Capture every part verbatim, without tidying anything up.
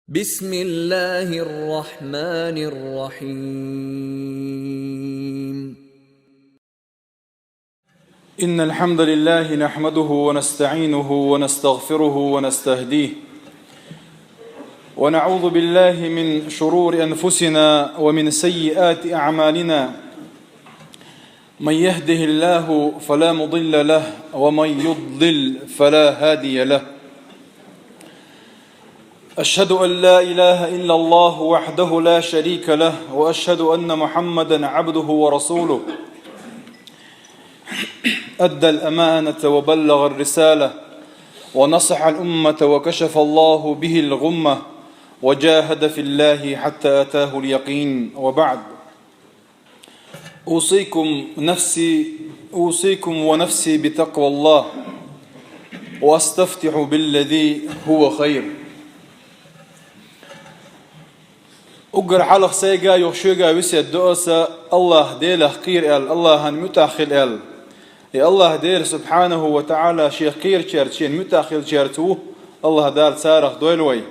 بسم الله الرحمن الرحيم. إن الحمد لله نحمده ونستعينه ونستغفره ونستهديه، ونعوذ بالله من شرور أنفسنا ومن سيئات أعمالنا. من يهده الله فلا مضل له، ومن يضلل فلا هادي له. أشهد أن لا إله إلا الله وحده لا شريك له، وأشهد أن محمدا عبده ورسوله. أدى الأمانة وبلغ الرسالة، ونصح الأمة، وكشف الله به الغمة، وجاهد في الله حتى أتاه اليقين، وبعد. أوصيكم نفسي، أوصيكم ونفسي بتقوى الله، وأستفتح بالذي هو خير. Уггар хьалха сайга, юха шуьга весет ду аса, АллахӀ Делах кхера аьлла, АллахӀан муьтӀахь хила аьлла. И АллахӀ Дела, субхьанаху ва таӀала, шех кхерачаьрца, шена муьтӀахь хиларца ву, АллахӀ Дала царах дойла вай.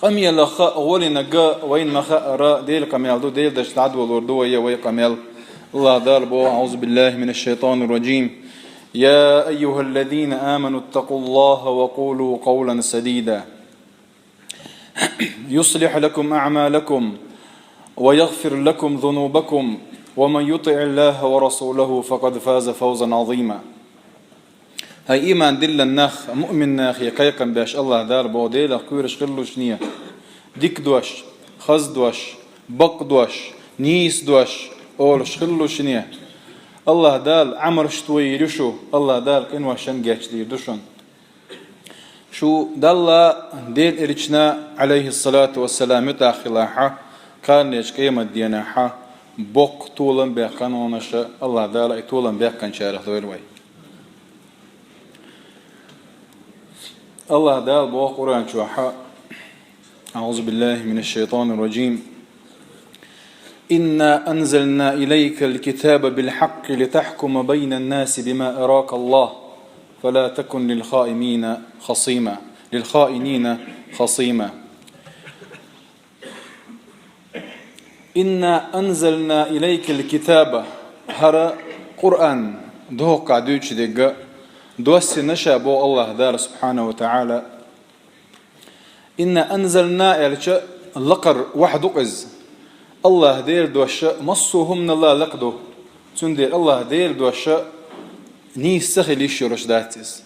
Къамелах гӀолинарг вайна ма хаара, Делан къамел ду, Делан дашца дӀадолор ду вай, вай къамел. АллахӀ Дала боху: أعوذ بالله من الشيطان الرجيم. يا أيها الذين آمنوا اتقوا الله وقولوا قولا سديدا. يصلح لكم أعمالكم ويغفر لكم ذنوبكم ومن يطع الله ورسوله فقد فاز فوزا عظيما. ХӀай иман диллина нах, муъмин нахе кхайкхам беш АллахӀ Дала боху: Делах кхоьруш хилалаш, дика дош, хаза дош, бакъ дош, нийса дош олуш хилалаш. АллахӀ Дала Ӏамарш тойийр ю шу, АллахӀ Дала къиношна гечдийр ду шуна. Шу Далла, Делан элчанна, Ӏалайхиссалату вассалам, муьтӀахь хилахь, кхана а, къематдийнахь а боккха толам баьккхина хьуна ша, АллахӀ Дала и толам баьккхинчарах дойла вай. АллахӀ Дала боху Къуръан чохь: أعوذ بالله من الشيطان الرجيم. إنا أنزلنا إليك الكتاب بالحق لتحكم بين الناس بما أراك الله فلا تكن للخائنين خصيما، للخائنين خصيما. إنا أنزلنا إليك الكتاب. ХӀара Къуръан, дохка дуьйцуш дерг, доссийна ша боху АллахӀ Дала, субхьанаху ва таӀала. Инна анзална аьлча, лакхара вахьа ду-кх иза. АллахӀ Делан дош массо а хӀуманал а лакха ду. Цундела АллахӀ Делан дош нийса ца хила йиш йолуш дац иза.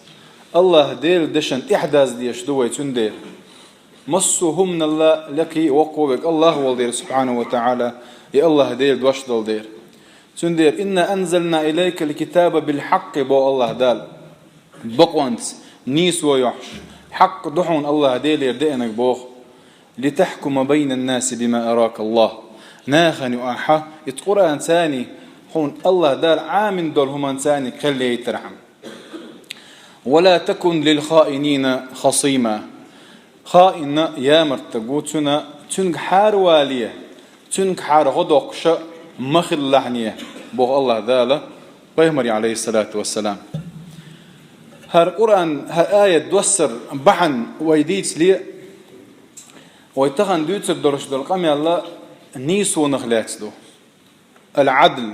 АллахӀ Делан дешан тӀаьхьадаза дезаш ду вай цундела. Массо а хӀуманал а лекхий а воккхо а верг АллахӀ волу дела, субхьанаху ва таӀала, и АллахӀ Делан дош долу дела. Цундела: «Инна анзална илайкал китаба бил хьаккъи», – боху АллахӀ Дала. Бакъонца, нийсо йохьуш, хьакъ ду хьуна АллахӀ Делера деанарг боху. «Литахькума байнан наси бима аракаллахӀ». Нахана юкъахь а, и Къуръанца а, хьуна АллахӀ Дала Ӏамийна долу хӀуманца а кхел яйтархьама. «Ва ла такун лил хаинина хасима». Хаин ямарт стаг ву, цуьнан, цуьнга хьаравале, цуьнгахьара гӀо доккхуш ма хилалахь, боху АллахӀ Дала пайхамаре, алейхиссалату вассалам. ХӀара Къуръан, хӀара аят доссар бахьана вай дийцале, вай тахана дуьйцур долуш долу къамел нийсонах лаьцна ду. Ал-Ӏадл,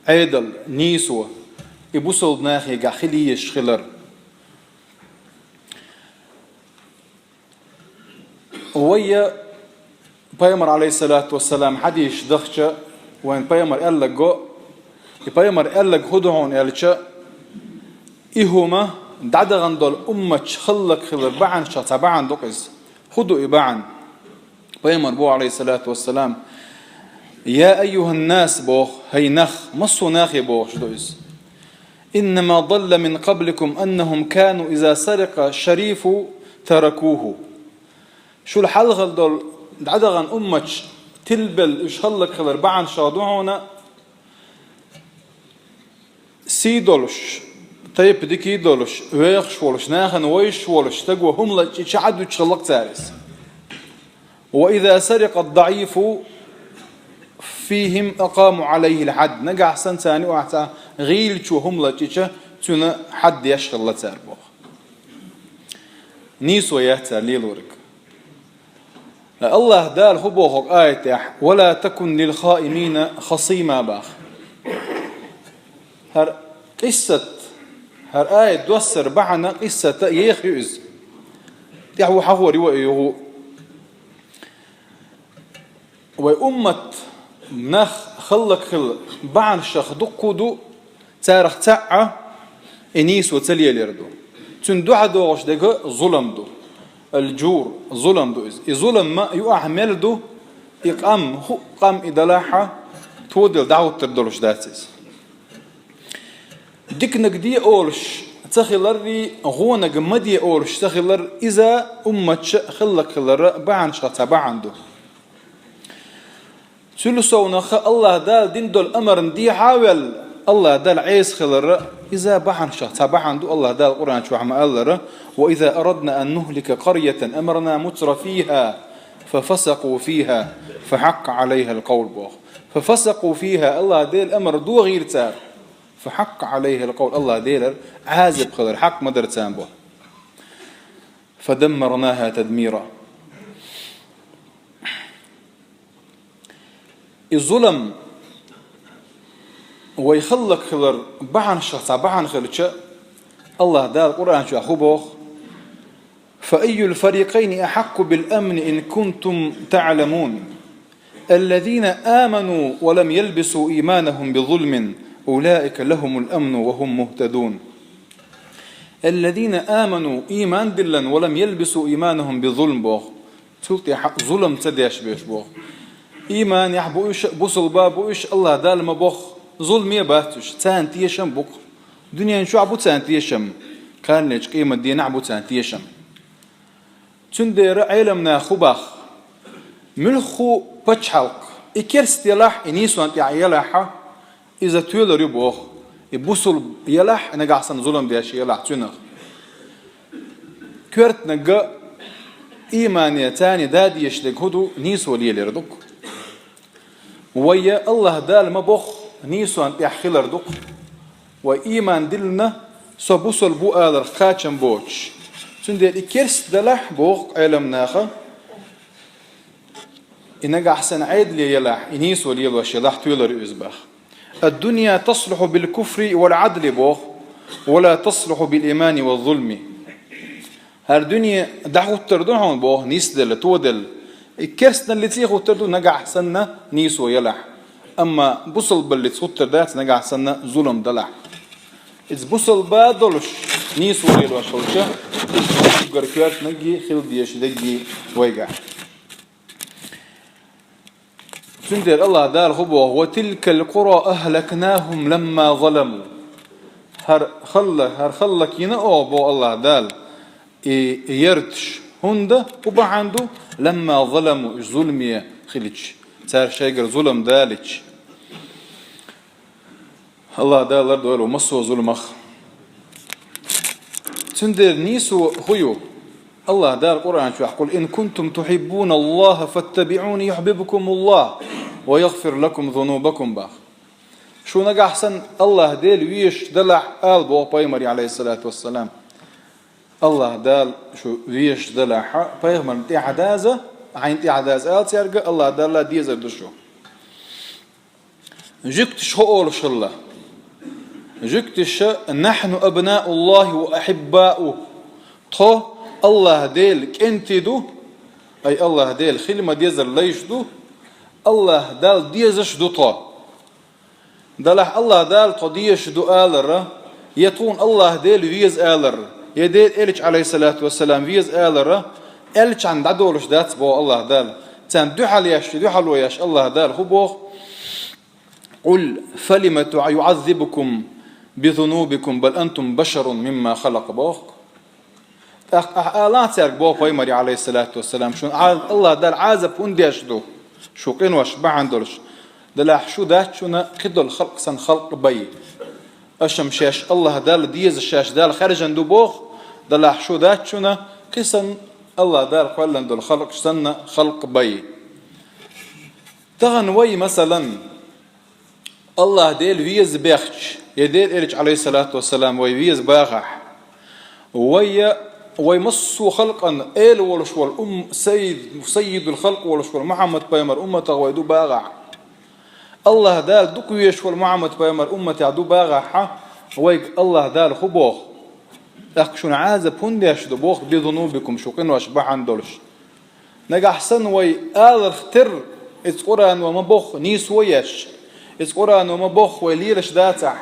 Ӏедал, нийсо, и бусалба нахегахь хила езаш хилар. Вайя пайхамар, алейхиссалату вассалам, хьадисаш дахча, вайн пайхамар аьлларг го, и пайхамар аьлларг хӀун ду хьуна аьлча, и хӀума дӀадахана долу умматаш хӀаллакьхилар бахьанашах цхьа бахьана ду-кх иза. ХӀун ду и бахьана? Пайхамар боху, алейхиссалату вассалам: «Я айюханнас», – боху, хӀай нах, массо а нахе бохуш ду иза. «Иннама далла мин къабликум аннахум кану иза сарика шарифу таракуху». Шул хьалхал долу дӀадахана умматаш тилбелла уьш хӀаллакьхилар бахьанашах ду хьуна, сий долуш, тайпа дика долуш, вехаш волуш, нахана вайш волуш, стага хӀума лачкъича Ӏад вуьтуш хӀаллакьхилла цара иза. «Ва иза сарика даӀифу фихим акъаму Ӏалайхил хьад». Нагахь санна царна юкъахь цхьа гӀийлачо хӀума лачкъича, цуьнан хьад деш хилла цара боху. Нийсо яц цара лелориг. АллахӀ Дала хӀу боху аятехь: «Ва ла такун лил хаинина хасима», бах. ХӀара къиссат, хӀара аят доссар бахьана къиссата еха ю иза. ТӀаьхьа ву хьахор ю вай югӀу. Вай уммат нах хӀаллак хила бахьанашах дуккху ду, царах цхьаъ и нийсо ца лелар ду. Цуьнан дуьхьа догӀуш дерг зулам ду. Ал-жур, зулам ду иза. И зулам ма юахь мел ду, и къам, хӀуъа къам и далахьа, тодал дӀахӀуттар долуш дац иза. Диканиг де олуш ца хиларрий, гӀонаг ма де олуш ца хилар, иза умматша хӀаллак хиларра бахьанашах цхьа бахьана ду. Цуьлу совнаха АллахӀ Дала дина долу амарна дехьа а ваьлла, АллахӀ Дала Ӏеса хиларра, иза бахьанашах цхьа бахьана ду. АллахӀ Дала Къуръан чохь ма-аллара: «Ва иза арадна ан нухлика къарьятан амарна мутра фиха, фа фасакъу фиха, фа хьакъа Ӏалайхал къавл», боху. «Фа фасакъу фиха», АллахӀ Делан амар дохийра цара. «Фа хьакъа Ӏалайхал къавл», АллахӀ Делара Ӏазап хилар хьакъ ма дара царна, боху. «Фа даммарнаха тадмира». И зулам вай хӀаллак хилар бахьанашах цхьа бахьана хилча, АллахӀ Дала Къуръан чохь хӀу боху: «Фа айюл фарикъайни ахьакъу бил амни ин кунтум таъламун? Аллазина аману ва лам ялбису иманахум би зулмин, улаика лахумул амну ва хум мухтадун». «Аллазина аману», иман диллина, «ва лам ялбису иманахум би зулм», боху. Цул тӀаьхьа зулам ца деш беш боху. Иманехь бу уьш, бусулба бу уьш, АллахӀ Дала ма боху, зулме бац уьш, царна тешам бу-кх. Дуьнен чохь бу царна тешам, кханлечу къемат дийнахь бу царна тешам. Цундела Ӏеламнаха хӀу бах: муьлхха пачхьалкх, и керста елахь, и нийсонан тӀехь елахьа, иза тоьлар ю боху, и бусулба елахь, нагахь санна зулам деш елахь цуьнах. Коьртаниг а имане царна да дезаш дерг хӀу ду, нийсо лелар ду-кх. Вай я АллахӀ Дала ма боху, нийсонан тӀехь хилар ду-кх. Вай иман диллина, со бусулба ву аларх кхачам боцуш. Цундела и керста делахь, боху Ӏеламнаха, и нагахь санна Ӏедале елахь, и нийсо лелош елахь, тоьлар ю иза бах. «Ад-дунья таслухьу бил куфри вал Ӏадли», боху, «ва ла таслухьу бил имани ва зулми». ХӀара дуьне дӀахӀуттар ду хьуна, боху, нисделла, тоделла. И керстаналлица а хӀуттар ду, нагахь санна нийсо елахь. Амма бусалбаллица хӀуттар дац, нагахь санна зулам далахь. Иза бусалба долуш нийсо лелош хилча, иза уггар коьртаниг а хила дезаш дерг а вайгахь. Цундела АллахӀ Дала хӀу боху: «Ва тилкал къура ахлакнахум ламма заламу». ХӀара халла-, хӀара хӀаллакйина оха, боху АллахӀ Дала, и ярташ. ХӀунда? ХӀу бахьана ду, ламма заламу, уьш зуламе хилча, цара шайгара зулам далича. АллахӀ Дала лардойла вай массо а зуламах. Цундела нийсо хӀу ю? АллахӀ Дала Къуръан чохь: «Къул ин кунтум тухьиббуна АллахӀа фаттабиӀуни юхьбибкуму АллахӀ ва ягъфир лакум зунубакум», бах. Шу нагахь санна АллахӀ Дела везаш далахь, ала боху пайхамаре, Ӏалайхиссалату вассалам. АллахӀ Дала шу везаш далахьа, пайхамарна тӀаьхьадаза, хьайна тӀаьхьадаза ала цаьрга, АллахӀ Далла дезар ду шу. Жуьгташа хӀу олуш хилла? Жуьгташа: «Нахьну абнауллахӀи ва ахьиббаухӀ». Тхо АллахӀ Делан кӀентий ду, ай АллахӀ Делан хила ма-деззара лайш ду, АллахӀ Далла дезаш ду тхо. Делахь АллахӀ Дала тхо дезаш ду алара, я тхуна АллахӀ Дела веза алара, я Делан Элча, Ӏалайхиссалату вассалам, веза алара, аьллачхьана дӀадолуш дац, боху АллахӀ Дала. Царна дуьхьал еш, дуьхьало еш АллахӀ Дала хӀу боху? «Къул фалима ту-, юӀаззибукум би зунубикум, бал антум башарун мимма халакъ», боху. ТӀаккха ахьа алахь цаьрга, боху пайхамаре, Ӏалайхиссалату вассалам, шуна Ӏа-, АллахӀ Дала Ӏазап хӀунда деш ду, шу къинош бахьана долуш? Делахь шу дац шуна кхидолу халкъ санна халкъ бай. Аша-м шаьш АллахӀ Далла деза, шаьш Далла хаьржина ду боху, делахь шу дац шуна кхин санна АллахӀ Дала кхоьллина долу халкъаш санна халкъ бай. Тахана вай, масалан, АллахӀ Дела веза бехча, я Делан Элча, Ӏалайхиссалату вассалам, вай веза бахахь, вай я Вай массо а халкъан эла волуш волу ум-, сайид, сайидул халкъ волуш волу Мухьаммад пайхамар умматах вай ду багӀахь. АллахӀ Дала дукха везаш волу Мухьаммад пайхамар умматех ду багӀахь, вайга АллахӀ Дала хӀун боху? ТӀаккха шуна Ӏазап хӀунда деш ду боху, бизунубикум, шу къинош бахьана долуш. Нагахь санна вай аларх терра, иза Къуръано ма бохху нийсо еш, иза Къуръано ма бохху вай лелаш дацахь,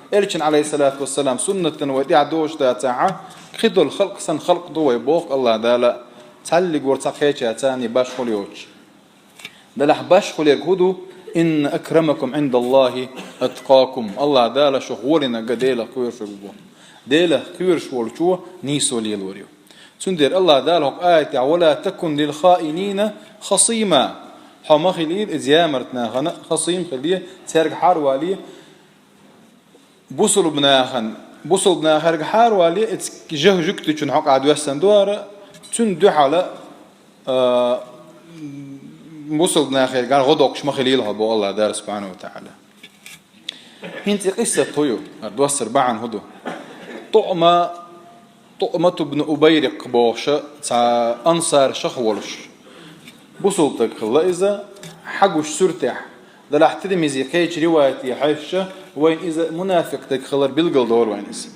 Элчан, Ӏалайхиссалату вассалам, суннатан вай тӀаьхьа догӀуш дацахь, кхидолу халкъ санна халкъ ду вай боху АллахӀ Дала, цхьаллигора цхьа кхеча царний башхалла йоцуш. Делахь башхаллерг хӀун ду? «Инна акрамакум Ӏиндаллахи аткъакум». АллахӀ Дала шух гӀолина ган Делах кхоьруш верг бу. Делах кхоьруш волчо нийсо лелор ю. Цундела АллахӀ Дала хӀокху аятехь: «Ва ла такун лил хаинина хасима». Хьо ма хилийла иза ямарт нахана хасим хиле, цаьрга хьарвале, бусулба нахана, бусулба нахаьрга хьарвале, иза жа-, жуьгтичун хьокъехь доьссина ду хӀара, цунна дуьхьала, а, бусулба нахаьрга гӀо доккхуш ма хилийла хьо, боху АллахӀ Дала субхьанаху ва тагӀала. ХӀинца и къиссат хӀун ю? ХӀара доссар бахьана хӀун ду? ТуӀма, ТуӀмату бну Убайрикъ бохуша цхьа ансаршах волуш. Бусулба стаг хилла иза, хьагуш суьртехь. Делахь Тирмизи кхечу риваятехь хьаьжча, вайна иза мунафикъ стаг хилар билгалдора вайна иза.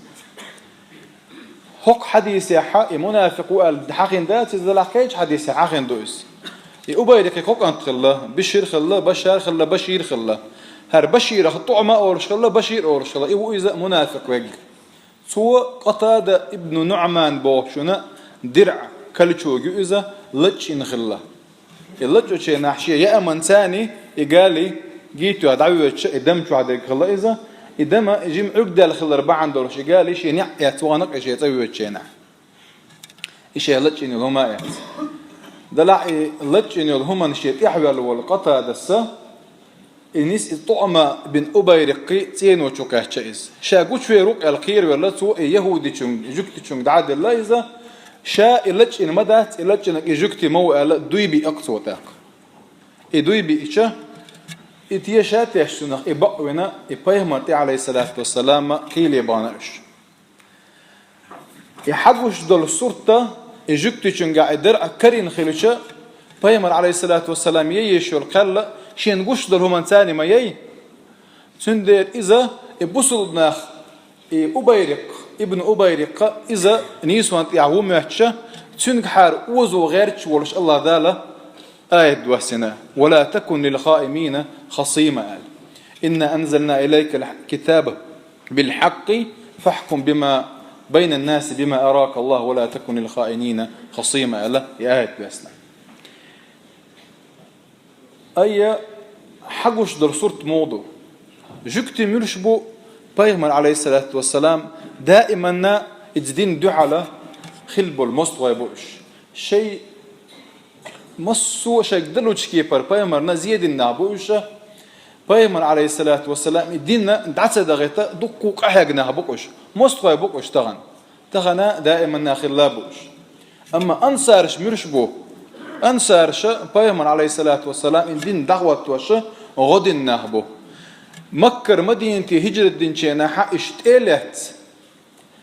ХӀокху хьадисехь и мунафикъ ву аьлла хьахийна дац иза, делахь кхечу хьадисехь хьахийна ду иза. И Убайрикъе кхо кӀант хилла, Бишир хилла, Башар хилла, Башир хилла. ХӀара Баширах ТуӀма олуш хилла, Башир олуш хилла. И ву иза мунафикъ верг. Цо Къатада ибну Нуъман бохучунна диръ, кольчуга ю иза, лачкъийна хилла. И лачкъинчу хенахь шен яаман царний и гали гийтош дӀавоьдуш, и дама чохь дерг хилла иза, и дама жима Ӏуьрг даьлла хилар бахьана долуш, и гали шен неӀ эцна вахана и шен цӀа воьдучу хенахь. И шен лачкъийна йолу хӀума а эцна. Делахь и лачкъийна йолу хӀуманна шен тӀаьхьаваьлла волу Къатадас, и нис и ТуӀма бин Убайрикъи цӀено чу кхаьчча иза. Ша гучувер ву-кх аьлла кхеравелла, цо и яхӀудичуьнга, жуьгтичуьнга дӀа а делла иза, ша и лачкъийна ма дац, и лачкъийнарг и жуьгти ма ву аьлла, дуй биъна-кх цо тӀаккха. И дуй биъча, и теша а тешна цунах, и бакъвина, и пайхамар тӀе, Ӏалайхиссалату вассалам, кхеле бахана уьш. И хьагуш долу сурт, и жуьгтичуьнгахь и диръ карийна хилча, пайхамар, Ӏалайхиссалату вассалам, ян йиш йолу кхел шена гуш долу хӀуманца царний ма яй. Цундела иза, и бусулба нах, и Убайрикъ, ибн Убайрикъ, иза нийсонна тӀехь ву моьттуш, цуьнгахьара озо гӀерташ волуш АллахӀ Дала аят доссина: «Ва ла такун лил хаинина хасима», аьлла. «Инна анзална илайкал китаба бил хьакъкъи фахкум бима байна ннаси бима арака АллахӀ ва ла такун лил хаинина хасима», аьлла, и аят доссина. Айя, хьагуш долу сурт муха ду? Жуьгти муьлш бу, пайхамар, Ӏалайхиссалату вассалам, даиманна иза дин дуьхьала хилла болу мостагӀий бу уьш. Шайн массо а шайга далучу кепара пайхамарна зен дина нах бу уьш. Пайхамар, Ӏалайхиссалату вассалам, и дин дӀа ца дахийта, дуккха къахьегна нах бу-кх уьш. МостагӀий бу-кх уьш тахана. Тахана даиманна хилла бу уьш. Амма ансарш муьлш бу? Ансарша пайхамар, Ӏалайхиссалату вассалам, и дин дӀахӀоттош гӀо дина нах бу. Маккара Мадинате хӀижрат динчу хенахь уьш тӀе а лаьцна,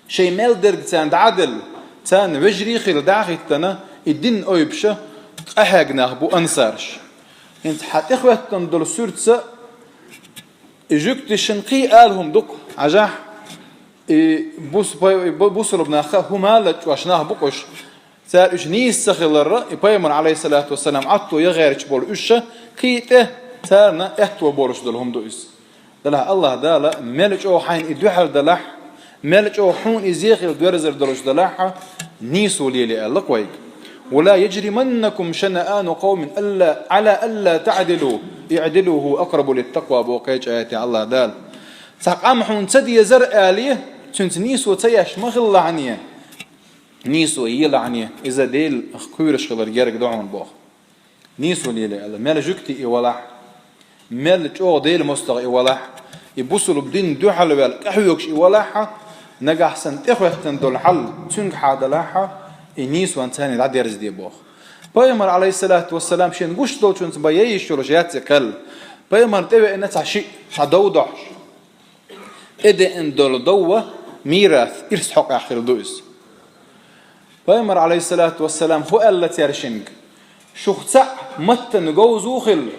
шайн мел дерг царна дӀа а делла, царна вежарий а хилла дӀа а хӀиттина, и дин ойбуш къахьегна нах бу ансарш. ХӀинца хьан тӀехӀоьттина долу суьртаца и жуьгташна кхин а ала хӀума ду-кх, хьажахь, и бус-, бу-, бусулба нах хӀума лачкъош нах бу-кх уьш. Цара уьш нийса ца хиларна, и пайхамар, Ӏалайхиссалату вассалам, Ӏатто ян гӀерташ болу уьш, кхин а тӀе царна аьтто болуш долу хӀума ду иза. Делахь АллахӀ Дала мел чӀогӀа хьайна и дуьхьал далахь, мел чӀогӀа хьуна и зен хила доьрзур долуш далахь, нийсо лелае аьлла-кх вайга. «Ва ла яжриманнакум шанаану къавмин алла, Ӏала алла таӀдилу, иӀдилу хӀува акърабу литтакъва», боху кхечу аятехь АллахӀ Дала. Цхьа къам хьуна ца дезара аьлла, цуьнца нийсо ца еш ма хилалахьане. Нийсо елахьане, иза Делах кхоьруш хилар герга ду хьуна боху. Нийсо лелае аьлла, мел жуьгти и валахь, мел чӀогӀа Делан мостагӀа и валахь, и бусулба дин дуьхьал ваьлла къахьоьгуш и валахь, нагахь санна тӀехӀоьттина долу хьал цуьнгахьа далахь, и нийсонца царна дӀадерзаде боху. Пайхамар, Ӏалайхиссалату вассалам, шена гуш долчунца бан ян йиш йолуш яц и кхел. Пайхамар тӀевеана цхьа шиъ, цхьа дов дохьуш. ТӀедеана долу дов мирас, ирс хьокъехь хилла ду иза. Пайхамар, алейхиссалату вассалам, хӀу аьлла цаьршинга: «Шух цхьаъ маттана говза хилла,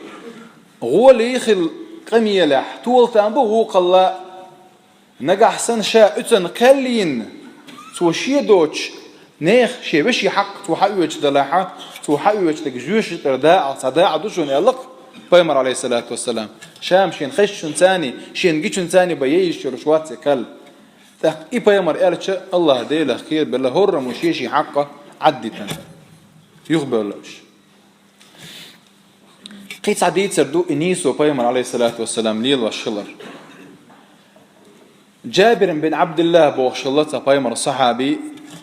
гӀоли хилла къамелехь, тола там бу вукхалла, нагахь санна ша уьцан кхел йина, цо шен доцуш, нехан шен вешин хьакъ цо хьаоьцуш далахьа, цо хьаоьцуш дерг жоьжахати тӀера дакъа, цхьа дакъа ду шуна», аьлла-кх Пайхамар, алейхиссалату вассалам. Ша-м шена хезначунца, шена гичунца бен яйта йиш йолуш вац и кхел. ТӀаккха и пайхамар аьлча, Аллахь Делах кхерабелла, хӀораммо шен-шен хьакъ Ӏаддитина, юхабевлла уьш. Кхин цхьа дийцар ду и нийсо Пайхамар, алейхиссалату вассалам, лелош хилар. Джабир бин Абдуллах бохуш хилла цхьа Пайхамаран сахьаби,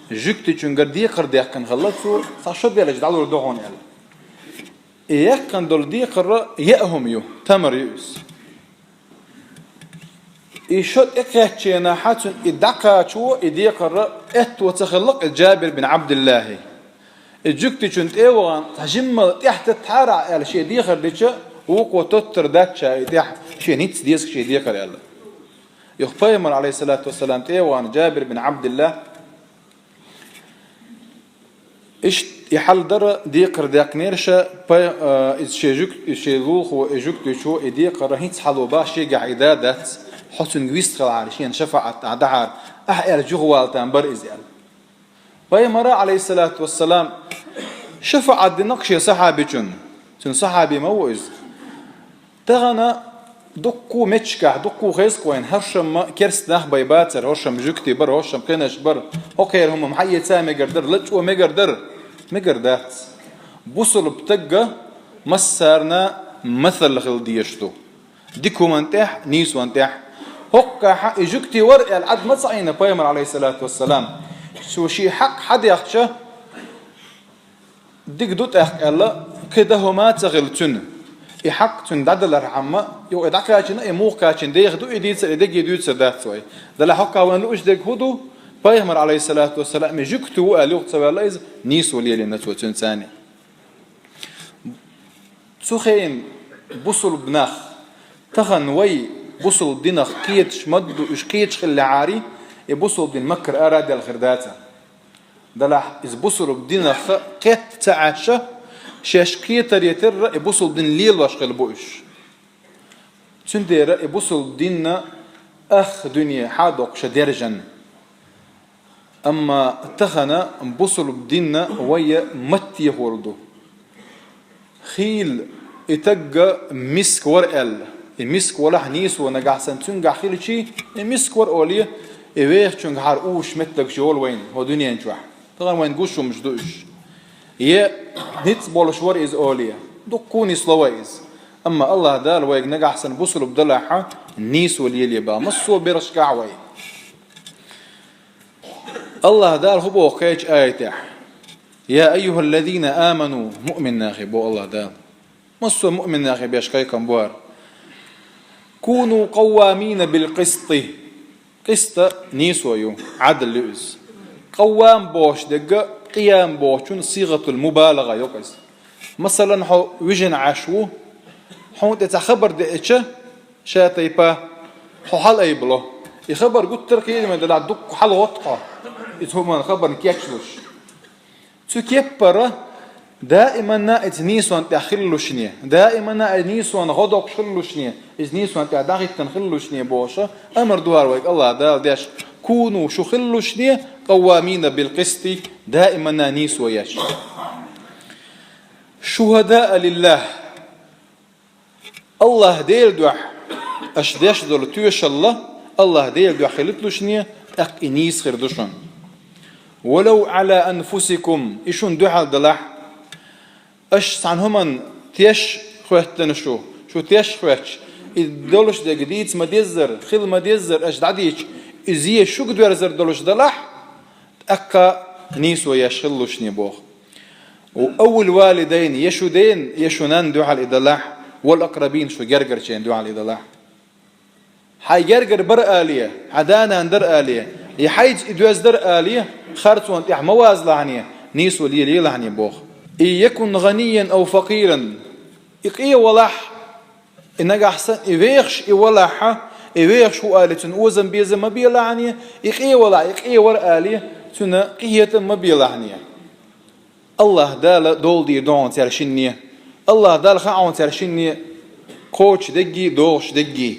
жуьгтичуьнгара декхар даьккхина хилла цо, цхьа шо делча дӀалур ду хьуна аьлла. И яьккхина долу декхар яа хӀума ю, тамар ю иза. И шо тӀекхаьччехьа цунна и дӀакхачо, и декхар аьтто ца хилла-кх и Джабир бин Абдуллахьи. И жуьгтичунна тӀе а вахана, цхьа жимма тӀехь теттахьара аьлла, шен дехар дича, вукхо тоттар дац ша и тӀехь, шена хӀинцца деза шен дехар аьлла. Юха Пайхамар, алейхиссалату вассалам, тӀе а вахана, Джабир бин Абдуллах, иштта и хьал дара, декхар даьккхинера ша, пай-, а, иза шен жуьг-, иза шен лулахо, и жуьгтичо, и декхар хӀинцца хьало баха шегахь и да дац, хьо цуьнга вист хилахьара, шена шафаӀат ахь дахьара, ахь аьлла жуьгтичо вала там бара иза аьлла. Пайхамара, алейхиссалату вассалам, шафаӀат дина-кх шен сахьабичунна. Цуьнан сахьаби ма ву иза. Тахана дуккха а меттигашкахь, дуккха а хеза-кх вайна, хӀоршамма керста нах бен бацара, хӀоршамма жуьгтий бара, хӀоршамма кхинаш бара, хӀокхеран хӀума-м хьаэца мегар дара, лачкъо мегар дара, мегар дац. Бусалба стага массарна масал хила дезаш ду. Дика хӀуманна тӀехь, нийсонна тӀехь. ХӀокхахь и жуьгти вара аьлла Ӏад ма ца Ӏийна Пайхамар, алейхиссалату вассалам. Цо шен хьакъ хьадаьхча, дика ду тӀаккха аьлла, кхин дан хӀума а ца хилла цуьнан. И хьакъ цуьнан дӀадалархьама, юха и дӀакхачийна, и муха кхачийна деха ду, и дийцар, и дерриге дуьйцур дац вай. Делахь хӀокхахь вайна лууш дерг хӀун ду? Пайхамар, алейхиссалату вассалам, и жуьгти ву аьлла юха ца ваьлла иза, нийсо лелийна цо цуьнан царна. Цу хенан бусалба нах, тахана вай бусалба динах кхеташ ма ду, уьш кхеташ хиллехьара, и бусалба дин маккара ара а даьлла хир дацара. Делахь иза бусалба динах кхетта ца Ӏаш, шаьш кхетаре терра и бусалба дин лелош хилла бу уьш. Цундела и бусалба дин ах дуьне хьадоккхуш даьржина. Амма тахана бусалба дин вай маттехур ду. Хийла и стаг миска вара аьлла, и миска валахь нийсо нагахь санна цуьнгахь хилчий, и миска вара олий, и вехачуьнгахьара уьш меттигаш йолу вайна хӀокху дуьнен чохь. Тахана вайна гуш хӀумаш ду уьш. Е ницкъ болуш вара иза олий, дуккха а нисло вай иза. Амма Аллахь Дала вайга нагахь санна бусалба далахь, нийсо леле боху, массо а берашкахь вай. Аллахь Дала хӀун боху кхечу аятехь? «Я айюхаллазина аману», муъмин нахе боху Аллахь Дала. Массо а муъмин нахе беш кхайкхам бу хӀара. «Куну къаввамина бил къисти». Къиста нийсо ю, Ӏадл ю иза. Къаввам бохуш дерг, къиям бохучун сигъатул мубалагъа ю иза. Масалан, хьо вижина Ӏаш ву, хьуна тӀе цхьа хабар деъча, ша тайпа, хьо хьалаайбало. И хабар гуттар а кхетаме далахь дуккха хьалагӀотту хьо, иза хӀуманна хабарна кечлуш. Цу кеппара даиманна иза нийсонна тӀехь хилалушне, даиманна иза нийсонна гӀо доккхуш хилалушне, иза нийсонна тӀехь дӀахӀиттина хилалушне бохуша, амар ду хӀара вайга Аллахь Дала деш, куну шу хилалушне, къаввамина бил къисти, даиманна нийсо еш. Шухадаа лиллахь. Аллахь Делан дуьхьа аша деш долу тоьшалла Аллахь Делан дуьхьа хилитлушне, тӀаккха и нийса хир ду шуна. «Валав Ӏала анфусикум», и шуна дуьхьал далахь, аша цхьана хӀуманна теш хӀоьттина шу, шу теш хӀоьттича, и долуш дерг дийца ма-деззара, хила ма-деззара аша дӀадийча, и зе шуьга доьрзар долуш далахь, тӀаккха нийсо еш хилалушне боху. «Ва авил валидайн», я шу ден, я шу нан дуьхьал и далахь, «вал акрабин», шу гергарчен дуьхьал и далахь. Хьайн гергар бара алий, хьан да-нана дара алий, я хьайца и доьзна дара алий, харцонна тӀехь ма вазалахьане, нийсо лелаелахьане боху. «Ин якун гӀанийян ав факъиран», и къе валахь, и нагахь санна и вехаш и валахьа, и вехаш ву алий, цунна озам-безам ма белахьане, и къе валахь, и къе вара алий, Цуьнан къинхетам ма белахь, Аллаха Дала дола дийр ду хьуна цаьршинна. Аллаха Дала хаьа хьуна цаьршинна кхочуш дерриге, догӀуш дерриге.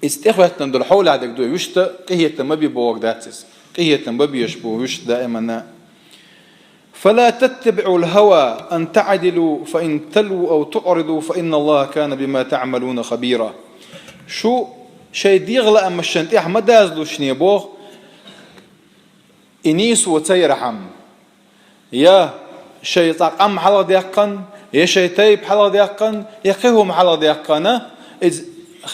Иза тӀехӀоьттина долу хьолехь дерг ду, вуьшта къинхетам ма бе бохург дац иза. Къинхетам бан безаш бу вуьшта даимана. فلا تتبعوا الهوى أن تعدلوا فإن تلووا أو تعرضوا فإن الله كان بما تعملون خبيرا. Шу шайн дегӀан лаамашна тӀехь ма дазалуш, боху, и нийсо ца ярхьама. Я шайн цхьа къам хьалхадаьккхина, я шайн тайпа хьалхадаьккхина, я кхин хӀума хьалхадаьккхина, иза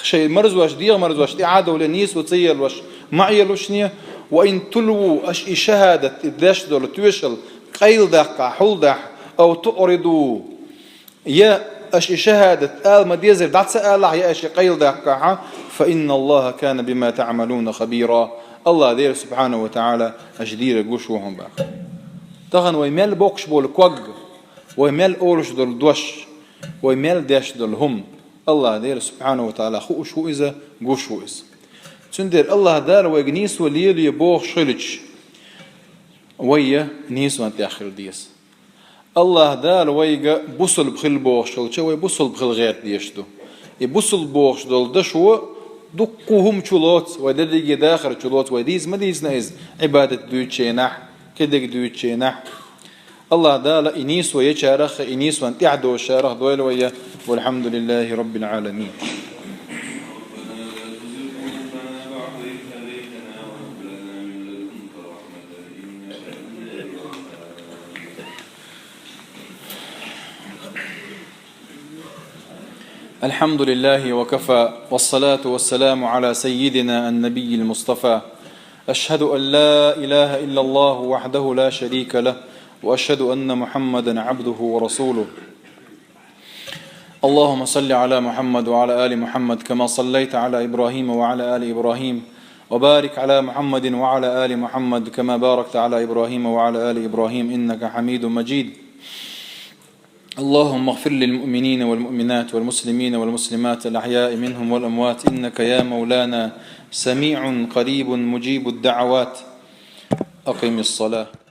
шайн марзош, дегӀан марзош тӀе а довлий, нийсо ца елош, ма Ӏелош. وإن تلووا, аша и шахӀадат, и деш долу тоьшалла къайладаккхахь, хьулдахь, أو تعرضوا, я аша и шахӀадат ала ма деззара дӀа ца алахь, я аша и къайладаккхахь, فإن الله كان بما تعملون خبيرا. Аллаха Дела субхьанаху ва таӀала аша дийриг гуш ву хьуна боху. Тахана вай мел боккхуш болу ког, вай мел олуш долу дош, вай мел деш долу хӀума Аллаха Дела субхьанаху ва таӀала хууш ву иза, гуш ву иза. Цундела Аллаха Дала вайга нийсо лелае бохуш хилча, вай нийсонан тӀехь хила деза. Аллаха Дала вайга бусалба хила бохуш хилча, вай бусалба хила гӀерта дезаш ду. И бусалба бохуш долу дашо дуккха хӀума чу лоцу, вай дерриге дахар чу лоцу, вай дийца ма дийцина иза, Ӏибадат дуьйцучу хенахь, кхидерг дуьйцучу хенахь. Аллаха Дала и нийсо ечарах, и нийсонан тӀехь дозучарах дойла вай. والحمد لله رب العالمين. الحمد لله وكفى، والصلاة والسلام على سيدنا النبي المصطفى. أشهد أن لا إله إلا الله وحده لا شريك له، وأشهد أن محمدا عبده ورسوله. اللهم صل على محمد وعلى آل محمد كما صليت على إبراهيم وعلى آل إبراهيم، وبارك على محمد وعلى آل محمد كما باركت على إبراهيم وعلى آل إبراهيم إنك حميد مجيد. اللهم اغفر للمؤمنين والمؤمنات والمسلمين والمسلمات الأحياء منهم والأموات إنك يا مولانا سميع قريب مجيب الدعوات. أقم الصلاة.